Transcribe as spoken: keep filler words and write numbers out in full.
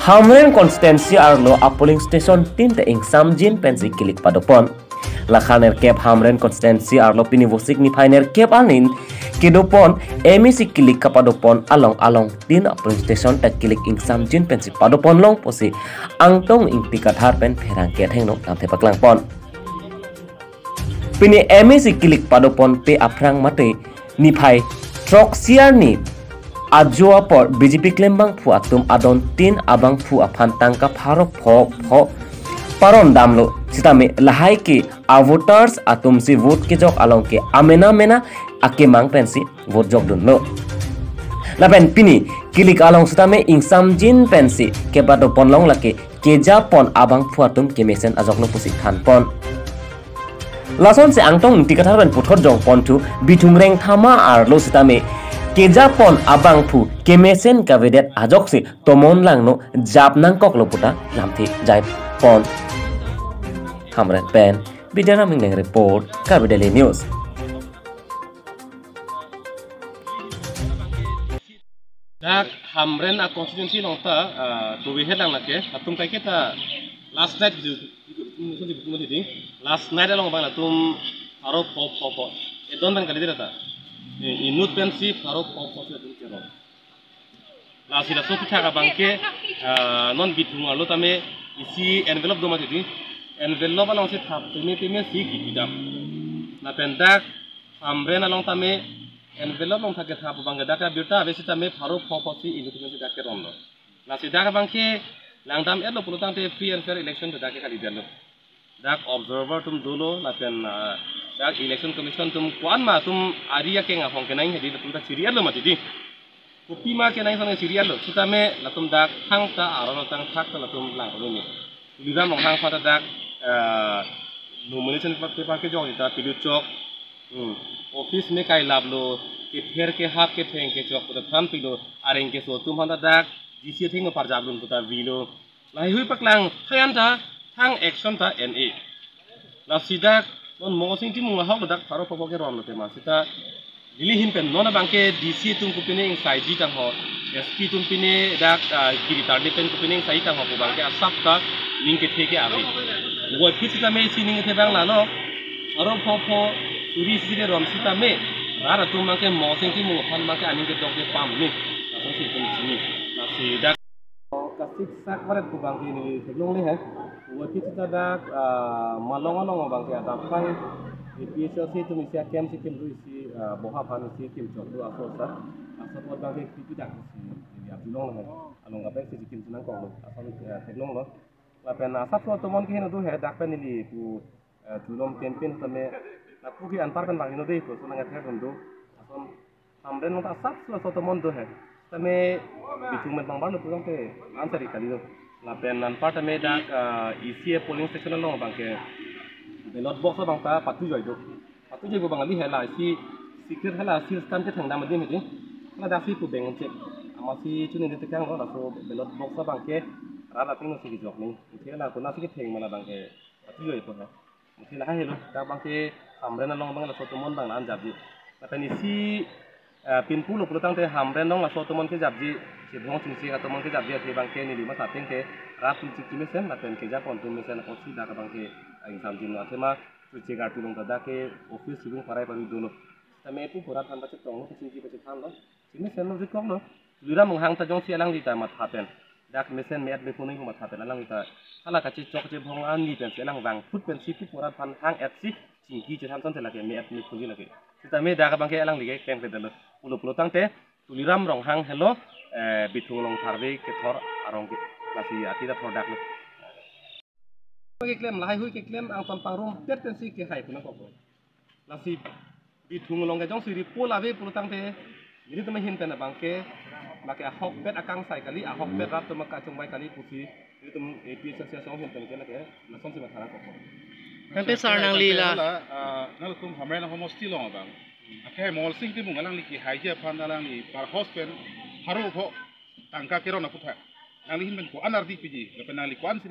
Hamren constituency arlo a polling station tin te ingsamjin pensi kilik padopon. Lakha nerkep Hamren constituency arlo pini Vosik niphai nerkep arni kedopon M A C kilik kapadopon along along tin a polling station ta kilik ingsamjin pensi padopon long pusi Angtong Ingti Kathar pen pherangke athengno lamthe paklangpon. Pini M A C kilik padoponpe aphrang mate niphai throksi arni ajo apor B J P klembangphu atum adon tin abangphu aphan tangka pharo pho pho paron damlo sitame lahai ke a voters atum si vote kejok along ke amena mena akemang pensi vote jokdunlo. Lapen pini kilik along sitame ingsamjin pensi kepadopon long lake kejapon abangphu atum kemesen ajoklo pusi thanpon. Lasonsi Angtong Ingti Kathar pen puthot jongponthu Bithung Rengthama arlo sitame kejapon abangphu kemesen kavedet ajoksi tomon langno jap nangkoklo puta lamthe jaipon. Hamren pen Bidyaram Engleng report, Karbi Daily News. Dak Hamren a constituency along ta, ah, tuwi helang lake, atum kaiketa last night ju, ju, ju, ju, ju, last night along abang atum pharo pho pho pho. Edon abang kali dira ta. Eh, inut pensi pharo pho pho si atum keron. Lasi laso aphuthak abangke, ah, non Bithung arlo tame isi envelope do mati di. Envelope alongsi thap teme teme si kipidam. Lapen dak Hamren along tame envelope along thak kethap abangke dak abirta ave sitame pharo pho pho si inut pensi dak keronlo. Lasi dak abangke langdam-etlo pulotangte free and fair election dak ke kalidetlo. Dak observer atum dolo lapen, ah, dak election commission atum ko-an ma atum ari akeng ahong kenang hedi atum ta chiri-etlo mati di. Kopima kenang son chiri-etlo. Sitame latum dak thangta aron atang thakta latum lang koloni. Tuliram Ronghang aphan ta dak, ah, nomination paper kejok ta pilut chok. Hmm. Office me kai laplo, kether kehap ketheng kechok puta than pilo, areng keso atum aphan ta dak D C athengno parjap lun puta vilo. Lahaihui paklang thayan ta, thang action ta N A. Lasi dak non Mosing Timung ahok dak pharo pho pho keronlo tema sita. Neli ahin pen non abangke D C atum kopine ingsaiji tangho, S P atum pine dak, ah, kiri tarni pen kopine ingsaiji tangho pu abangke asap ta ning kethe ke ave. Puvoiphit sitame isi ning kethe abang lalo. Pharo pho pho suri sisi le ron sitame rat atum abangke Mosing Timung aphan abangke aning kedok de pame. Lasonsi itum chini. Lasi dak kasiksak varet pu abangke neli theklongle he. Puvoiphit sita dak, ah, Malong along abangke adap pang A P H L C atum isi akemsi kimru isi, ah, boha aphan isi kimchok do aso sa. Aso apot abangke kipi dak si neli arjulong he. Along kaprek si kimsi nangkoklo. Ason, eh, theklonglo. Lapen asapso tomon ke heno do he dak pen neli pu, eh, tulom campaign tame lapu ke anpar pen bang heno de ko so nang athak do. Ason Hamren along ta asapso so tomon do he. Tame Bithung met bang barlo pulang te ansari kali do. Lapen anpar tame dak, eh, isi polling station along abangke ballot box abang ta patu joi do. Patu joi pu abang ali hela isi secret hela seal stamp kethang dam adim hedi. Hala dak si pu beng check. Amatsi chuni de tekang lo laso ballot box abangke rat athengno si kejok ni. Isi hela konatsi ketheng ma la abangke patu joi pu he. Isi lahai helo, dak abangke Hamren along abang laso tomon abang la anjapji. Lapen isi, eh, pinpulo pulotangte Hamren along laso tomon kejapji, chibong chingsi atomon kejapji athe abangke neli matha ateng ke rat atum chikchi mesen, lapen kejapon atum mesen apotsi dak abangke, eh, ingsamjinlo athema, chuche kartu along ta dak ke office chibung parai paru dolo. Tame pu pu rat aphan pachetonglo, kachingki pachethanlo. Chini senlo jikoklo. Tuliram Ronghang ta jongsi alangli ta matha pen dak mesen me-et me-phonji pu matha pen alangli ta hala kachechok chebong ani pensi alang vangphut pensi pu pu rat aphan hang-etsi chingki chethan asonte lake me-et me-phonji lake. Sitame dak abangke alangli ke klemkledetlo. Pulo pulotangte Tuliram Ronghang helo, eh, Bithung along tharve kethor arong ke. Lasi ati ta thordaklo. Keklem lahaihui keklem angton pangrumpet pensi kehai pu nangkoklo. Lasi Bithung along ke jongsi ri poll ave pulotangte, nelitum ahin pen abangke, lake ahokpet akangsai kali, ahokpet rat atum akachongvai kali pusi, nelitum A P H L C asong ahin pen ke lake, lasonsi matha nangkokpo. Tangte sir nangli la. Hala, ah, nangtum Hamren ahomosti along abang. Akhai Mosing Timung alangli kehaiji aphan alangli parhos pen, pharo pho tangka keron aphuthak. Nangli ahin pen ko-an ardi piji, lapen nangli ko-an si